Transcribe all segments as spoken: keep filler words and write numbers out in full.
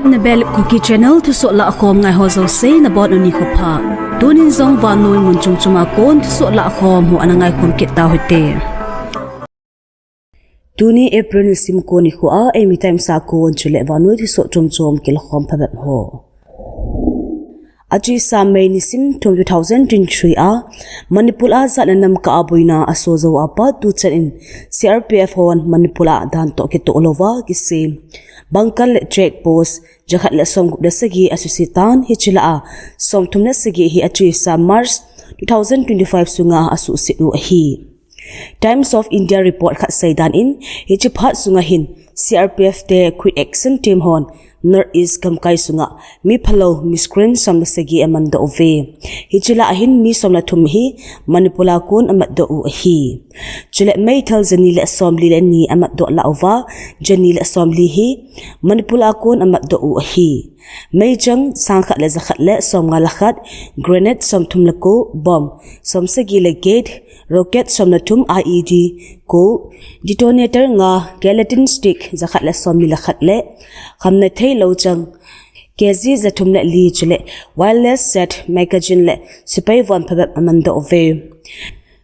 Nabel Kuki Channel thusoh lahkhom ngai ho jouse nabonun nikho pha. Tunin jong vannoi mun chom chom a kon thusoh lahkhom ho ana ngaikhom kit tauhite. Tuni April nisim ko nikho a, Eimi Times a kon chule vannoi thusoh chom chom kilakhom phabep ho. Achesa May nisim thum two thousand twenty-three a, Manipur a jat le nam kah a boina aso jou a pat tuchan in C R P F hon Manipur a dan toh kitoh louva kisem bunker le check post jakhat le somgup le sagi asuse tan, hiche lah a somthum le sagi hi achesa March two thousand twenty-five sunga asuhset u ahi. Times of India report khat seidan in, hiche phat sunga hin C R P F te Quick Action Team hon North East gamkai sunga mi phalou miscreant som le sagi amandoh uve. Hiche lah a hin mi som le thum hi Manipur a kon amatdoh u ahi. Chule meithal jani le somli le ni amatdoh lah uva, jani le somli hi Manipur a kon amatdoh u ahi. Meichang sangkhat le jakhat le somnga le khat, grenade somthum le ko, bomb somsagi le get, rocket som le thum, I E D ko, detonator nga, gelatin stick jakhat le somni le khat le khamna theilou chang K G jathum le li chule wireless set magazine le sepai von phabep amandoh uve.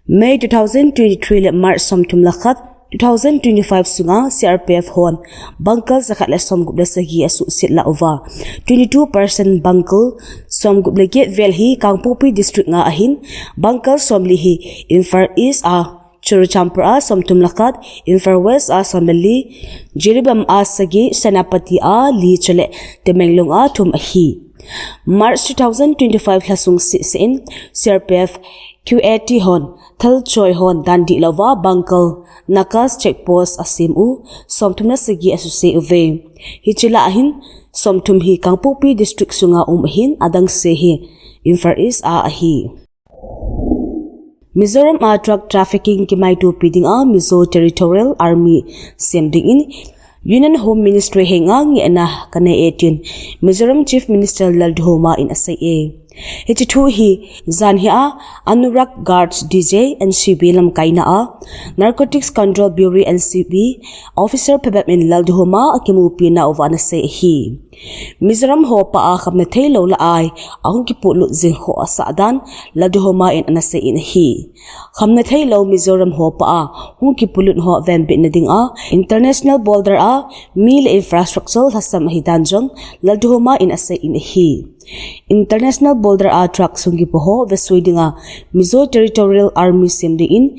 May two thousand twenty-three le March somthum le khat, two thousand twenty-five sunga C R P F hon bunker jakhat le somgup le sagi asuhset lah uva, twenty-two percent bunker somgup le get vel hi Kangpokpi District nga ahin, bunker somli hi Imphal East a, Churachandpur a somthum le khat, Imphal West a som le li, Jiribam a sagi, Senapati a li chule Tamenglong a thum ahi. March two thousand twenty-five lhasung sehseh in C R P F Q A T hon thalchoi hon dan dihlouva bunker, nakas, check post asem u, somthum le sagi asuse uve. Hiche lah a hin somthum hi Kangpokpi District sunga um ahin, adang se hi Imphal East a ahi. Mizoram a drug trafficking kimaitopi dinga Mizo Territorial Army sem dingin Union Home Ministry henga ngehna kanei e tin Mizoram Chief Minister Lalduhoma in asei e. Hiche thu hi janhi a Anurag Garg D J N C B lamkaina a Narcotics Control Bureau N C B officer phabep in Lalduhoma akimupi nauva anasei ahi. Mizoram ho pah a khamna theilou lah a ahung kipuilut jing ho asah dan Lalduhoma in anasei in ahi. Khamna theilou Mizoram ho pah a hung kipuilut ho venbitna dinga international border a mi le infrastructure lhasam ahidan jong Lalduhoma in asei in ahi. International border a drug sung kipo ho vesui dinga Mizo Territorial Army sem dingin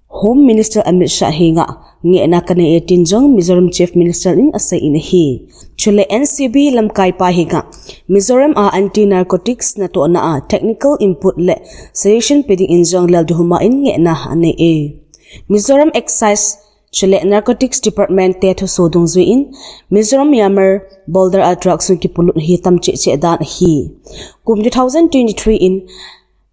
Home Minister Amit Shah henga ngehna kanei e tin jong Mizoram Chief Minister in asei in ahi. Chule N C B lamkaipa henga Mizoram a anti-narcotics natohna a technical input le suggestion pe dingin jong Lalduhoma in ngehna anei e. Mizoram Excise chule Narcotics Department te thuso dungjuiyin Mizoram Myanmar border a drug sung kipuilut hi tam cheh cheh dan ahi. Kum two thousand twenty-three in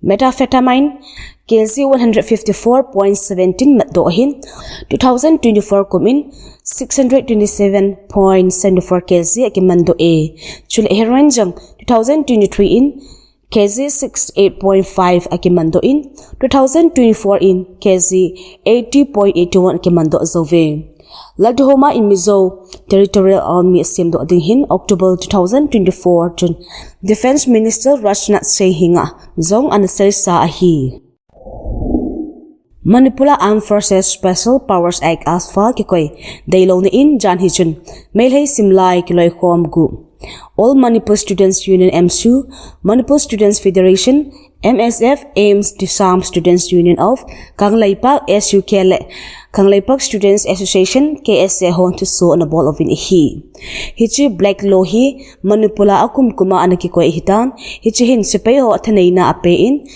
methamphetamine K G one hundred fifty-four point seventeen matdoh ahin, two thousand twenty-four kum in six hundred twenty-seven point seven four K G akimandoh e. Chule heroin jong two thousand twenty-three in K G sixty-eight point five akimandoh in, two thousand twenty-four in K G eighty point eighty-one akimandoh jouve. Lalduhoma in Mizo Territorial Army asemdoh ding hin October two thousand twenty-four chun Defence Minister Rajnath Singh henga jong anaseisa ahi. Manipur a Armed Forces Special Powers Act, AFSPA kikoi deilouna in janhi chun Meitei simlai kiloikhom gup, All Manipur Students Union, AMSU, Manipur Students Federation, M S F, AIMS, Disam Students Union of Kangleipak, S U K, le Kangleipak Students Association, K S A, hon thuso anabol uvin ahi. Hiche black law hi Manipur a akum kum a anakikoi ahitan, hiche hin sepai ho thaneina apen,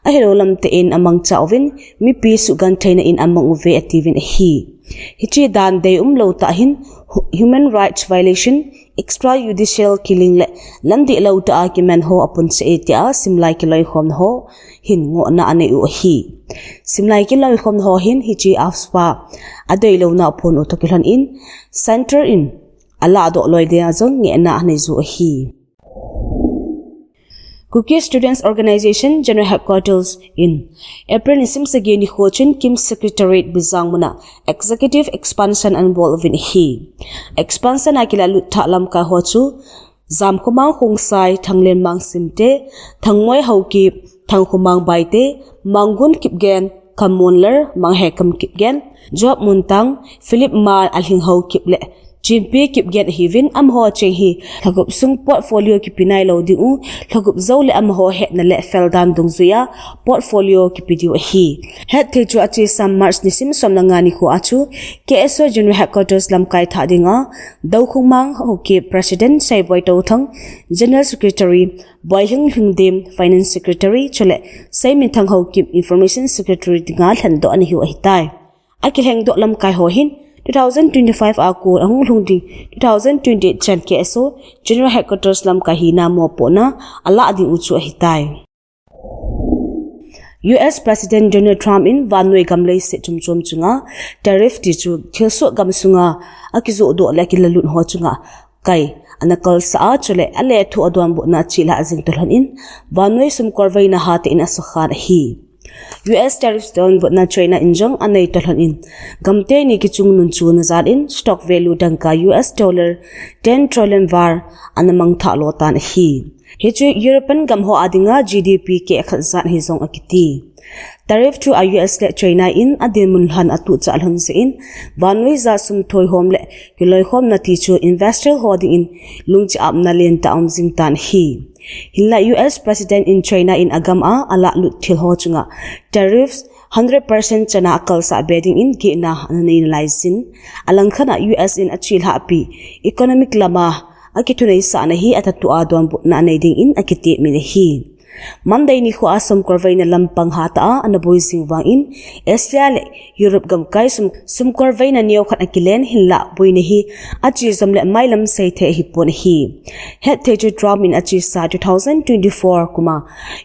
ahilou lam tah in amangcha uvin, mipi suhgentheina in amang uve atiuvin ahi. Hiche dan dei umlou tah hin hu-, human rights violation, extrajudicial killing le lam dihlou tah a kiman ho apunsah e tia simlai kiloikhomna ho hin ngohna anei u ahi. Simlai kiloikhomna ho hin hiche AFSPA adeilouna aphon u toh kilhon in Centre in alahdoh loi dia jong ngehna anei u ahi. Kuki Students Organisation General Headquarters in April nisim sagi nikho chun KIM Secretariat Bijang muna Executive Expansion anabol uvin ahi. Expansion a kilalut thah lamkai ho chu Jamkhomang Khongsai, Thanglenmang Simte, Thangmoi Haokip, Thangkhomang Baite, Manggun Kipgen, Khammunlar, Manghekam Kipgen, Job Muntang, Philip Mal, Alhinghou Kip le Chimpi Kipgen ahiuvin, amaho cheng hi lhagup sung portfolio kipe nailou ding u, lhagup jou le amaho hetna le feldan dungjuia portfolio kipe diu ahi. Hetthei chu achesa March nisim som le nga nikho a chu K S O General Headquarters lamkai thah dinga, Dokhongmang Haokip President Seiboi Touthang, General Secretary Boilhing Lhingdem, Finance Secretary chule Seiminthang Haokip Information Secretary dinga lhendoh ana hiu ahitai. Akilhengdoh lamkai ho hin two thousand twenty-five a kon ahung lhung ding two thousand twenty-eight chan K S O General Headquarters lamkai hina mopohna alah ding u chu ahitai. U S President Donald Trump in vannoi gam leiset chomchom chunga tariff ti chu thilsoh gamsunga akijohdoh le akilalut ho chunga kai ana kalsah a, chule alethuh a donbutna achelhah jing toh lhon in vannoi sumkolveina hatah in asukhan ahi. U S tariff donbutna China in jong anei toh lhon in, gam teni kichungnung chu najat in stock value dangka U S dollar ten trillion val ana mangthah lo tan ahi. Hichu European gam ho adinga G D P kehkhat jat ahi jong akiti. Tariff thu a U S le China in adinmun lhan atuhchah lhon jeh in, vannoi jat sum thoihom le kiloikhomna ti chu investor ho dingin lungchih-apna lentah aum jing tan ahi. Hinlah U S President in China in agam a alahlut thil ho chunga tariffs hundred percent chana akalsah be dingin gihna ana neina laijin, alangkhat a U S in achelhahpi economic lama akithuneisahna hi atahtua donbutna anei dingin akitepmin ahi. Monday nikho a sumkolveina lampang hatah a ana boi jing vangin, Asia le Europe gamkai sum, sumkolveina neokhat akilen, hinlah boina hi achejom le mailam seithei ahipon ahi. Hetthei chu Trump in achesa two thousand twenty-four kuma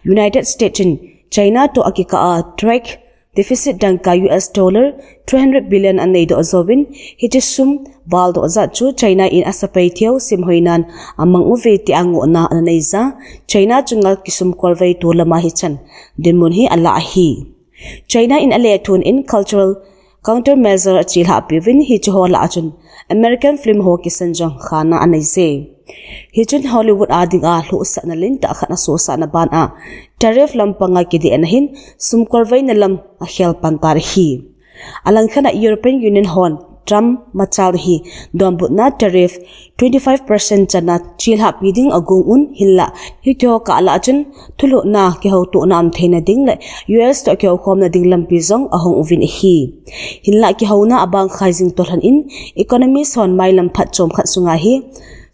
United States in China toh akikah a trade deficit dangka U S dollar three hundred billion aneidoh jouvin, hiche sum valdoh jat chu China in asepai theu simhoinan amang uve tia ngohna ana neija, China chunga kisumkolvei to lama hichan dinmun hi alah ahi. China in alethun in cultural countermeasure achelhahpi uvin, hiche ho lah a chun American film ho kisan jong khana aneije. Hichun Hollywood adinga lhuhsahna lentah khat asohsahna ban a tariff lampanga kidehna hin sumkolveina lam akhel pan tan ahi. Alangkhat a European Union hon Trump machalna hi donbutna tariff twenty-five percent chana chelhahpi ding agong un, hinlah hiche ho kah lah a chun thulhuhna, kihoutohna umtheina ding le U S toh kihoukhomna ding lampi jong ahong uvin ahi. Hinlah kihouna abangkhai jing toh lhon in, economy hon mailam phat chomkhat sunga hi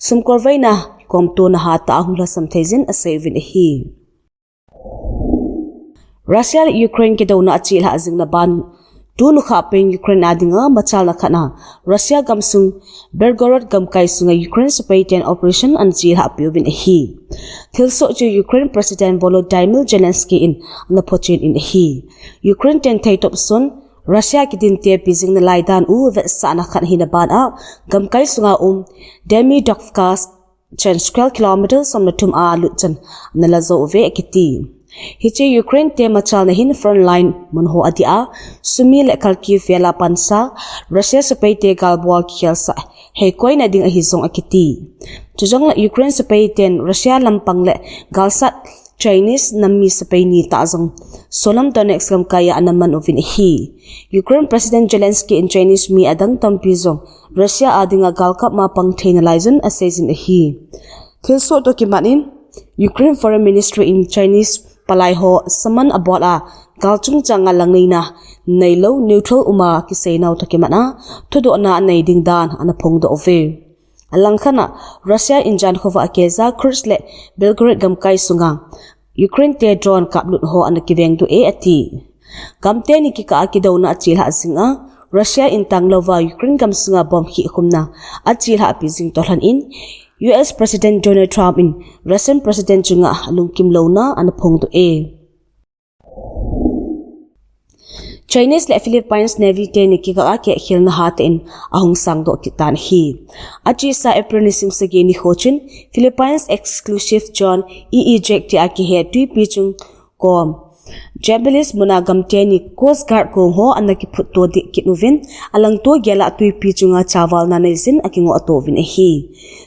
sumkolveina komtona hatah a hung lhasam thei jin asei uvin ahi. Russia le Ukraine kidouna achelhah jingna ban, tuni kha pen Ukraine adinga machalna khat a Russia gamsung Belgorod gamkai sunga Ukraine sepai ten operation ana chelhahpi uvin ahi. Thilsoh chu Ukraine President Volodymyr Zelensky in ana phochen in ahi. Ukraine ten theitop sun Russia kidintepi jing nalai dan u vetsahna khat ahina ban a, gamkai sunga um Demidovka chan square kilometer som le thum a lut chan ana la jou uve akiti. Hiche Ukraine te machalna hin frontline mun ho adih a, Sumy le Kharkiv vel a pansa Russia sepai te galbol kikhelsah heikoina ding ahi jong akiti. Chujongle Ukraine sepai ten Russia lampang le galsat Chinese nam mi sepai ni tah jong Soledar Donetsk gamkai a ana man uvin ahi. Ukraine President Zelensky in Chinese mi adang tampi jong Russia adinga galkap ma pang thei nalai jun asei jin ahi. Thilsoh toh kimat in Ukraine Foreign Ministry in Chinese palai ho summon abol a, gal chungchang a langneina neilou neutral um a kiseinau toh kimat a thudohna anei ding dan ana phongdoh uve. Alangkhat a Russia in jan khovah a keija Kursk le Belgorod gamkai sunga Ukraine te drone kaplut ho ana kivengdoh e ati. Gam teni kikah a kidouna achelhah jing a, Russia in tanglouva Ukraine gamsunga bomb khihkhumna achelhahpi jing toh lhon in, U S President Donald Trump in Russian President chunga alungkim louna ana phongdoh e. Chinese le Philippines Navy teni kikah a kehkhelna hatah in ahung sangdoh kit tan ahi. Achesa April nisim sagi nikho chun Philippines Exclusive Zone, E E Z tia kihe twipi chung kom Jabelis muna gamteni Coast Guard kong ho ana kiphutto deh kit uvin, alangto gel a twipi chunga chavalna neijin akingoh to uvin ahi.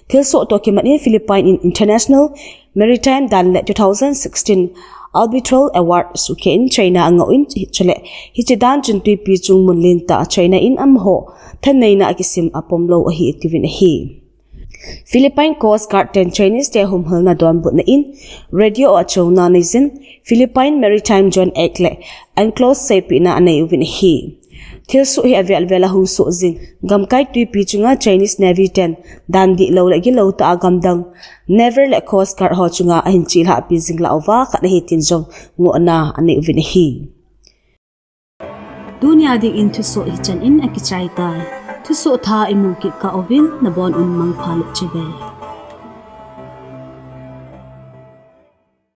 Thilsoh toh kimat in Philippine in International Maritime Dan le two thousand sixteen Arbitral Award sukhen China angah in, chule hiche dan chun twipi chung mun lentah China in amaho thanneina akisim apomlou ahi atiuvin ahi. Philippine Coast Guard ten Chinese te humhalna donbutna in radio a chonna neijin Philippine Maritime Joint Act le UNCLOS seipehna anei uvin ahi. Thilsoh hi avel vel a hung soh jing gamkai twipi chunga Chinese Navy ten dan dihlou le gilou tah a gamdang Navy le Coast Guard ho chunga ahin chelhahpi jing lah uva khat ahi tin jong ngohna anei uvin ahi. Tunia dingin thusoh hichan in akichai tai. Thusoh thah imu kit kah uvin nabon un mangpha le chibai.